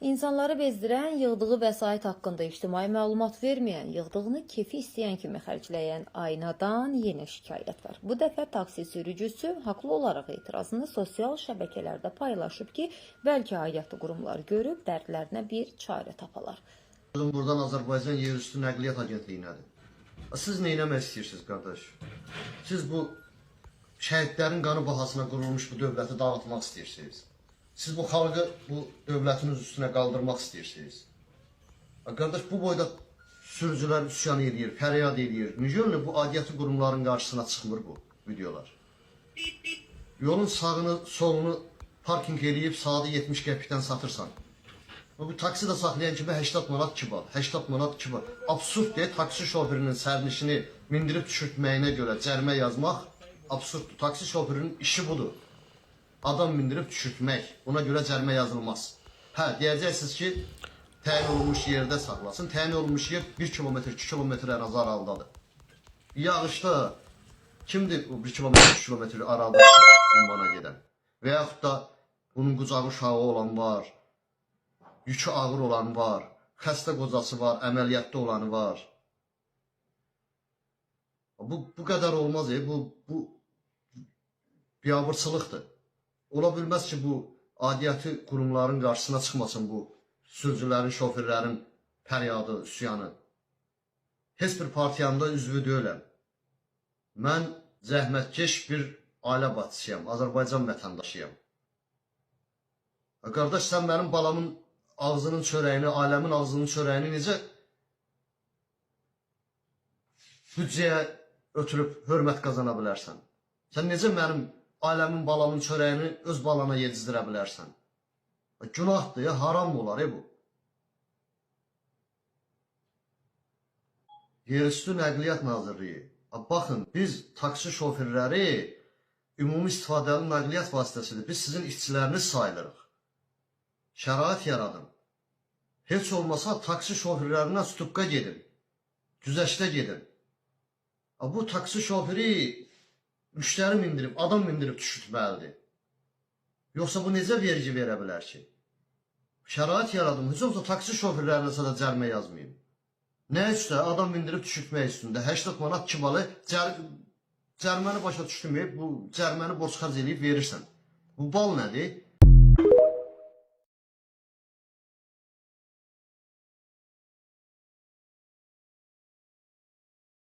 İnsanları bezdirən, yığdığı vəsait haqqında ictimai məlumat verməyən, yığdığını kefi istəyən kimi xərcləyən Aynadan yenə şikayət var. Bu dəfə taksi sürücüsü haqlı olaraq etirazını sosial şəbəkələrdə paylaşıb ki, bəlkə aidiyyatlı qurumlar görüb dərdlərinə bir çarə tapalar. Buradan Azərbaycan Yerüstü Nəqliyyat Agentliyinədir. Siz nə etmək istəyirsiniz, qardaş? Siz bu şəhidlərin qanı bahasına qurulmuş bu dövləti dağıtmaq istəyirsiniz. Siz bu xalqı bu dövlətin üstünə qaldırmaq istəyirsiniz. Qardaş, bu boyda sürücülər üsyan eləyir, fəryad eləyir. Necə bu aidiyyatı qurumların qarşısına çıxmır bu videolar? Yolun sağını, solunu parking eləyib saatı 70 qəpikdən satırsan. Bu taksi də saxlayan kimi 80 manat 2 bal, 80 manat 2 bal. Absurd deyə taksi şoferinin sərnişini mindirib düşürtməyinə görə cərimə yazmaq absurddur. Taksi şoferinin işi budur. Adam mindirib düşürtmək. Buna görə cərimə yazılmaz. Hə, deyəcəksiniz ki, təyin olunmuş yerdə saxlasın. Təyin olunmuş yer 1 kilometr, 2 kilometr ərazi aralıdadır. Yağışda kimdir o 1 kilometr, 2 kilometr aralıda ünvana gedən? Və yaxud da bunun qucağı uşağı olan var, yükü ağır olan var, xəstə qocası var, əməliyyatda olanı var. Bu qədər olmaz, bu biabırçılıqdır. Ola bilməz ki, bu aidiyyatı qurumların qarşısına çıxmasın bu sürücülərin, şoferlərin fəryadı, üsyanı. Heç bir partiyanın da üzvü deyiləm. Mən zəhmətkeş bir ailə başçısıyam, Azərbaycan vətəndaşıyam. Qardaş, sən mənim balamın ağzının çörəyini, ailəmin ağzının çörəyini necə büdcəyə ötürüb hörmət qazana bilərsən? Sən necə mənim ailəmin, balamın çörəyini öz balana yedizdirə bilərsən? Günahdır, ya, haram olar bu. Yerüstü Nəqliyyat Nazirliyi. Baxın, biz taksi şoferləri ümumi istifadəli nəqliyyat vasitəsidir. Biz sizin işçiləriniz sayılırıq. Şərait yaradın. Heç olmasa taksi şoferlərindən stupka gedin. Güzəştə gedin. Bu taksi şoferi müştəri mindirib, adam mindirib düşürtməlidir. Yoxsa bu necə vergi verə bilər ki? Şərait yaradım. Heç olmasa taksi şoferlərinə sada cərimə yazmayım. Nə üçdə adam mindirib düşürtmək üstündə 80 manat 2 balı cəriməni başa düşdüm. Bu cəriməni borc xərc eləyib verirsən. Bu bal nədir?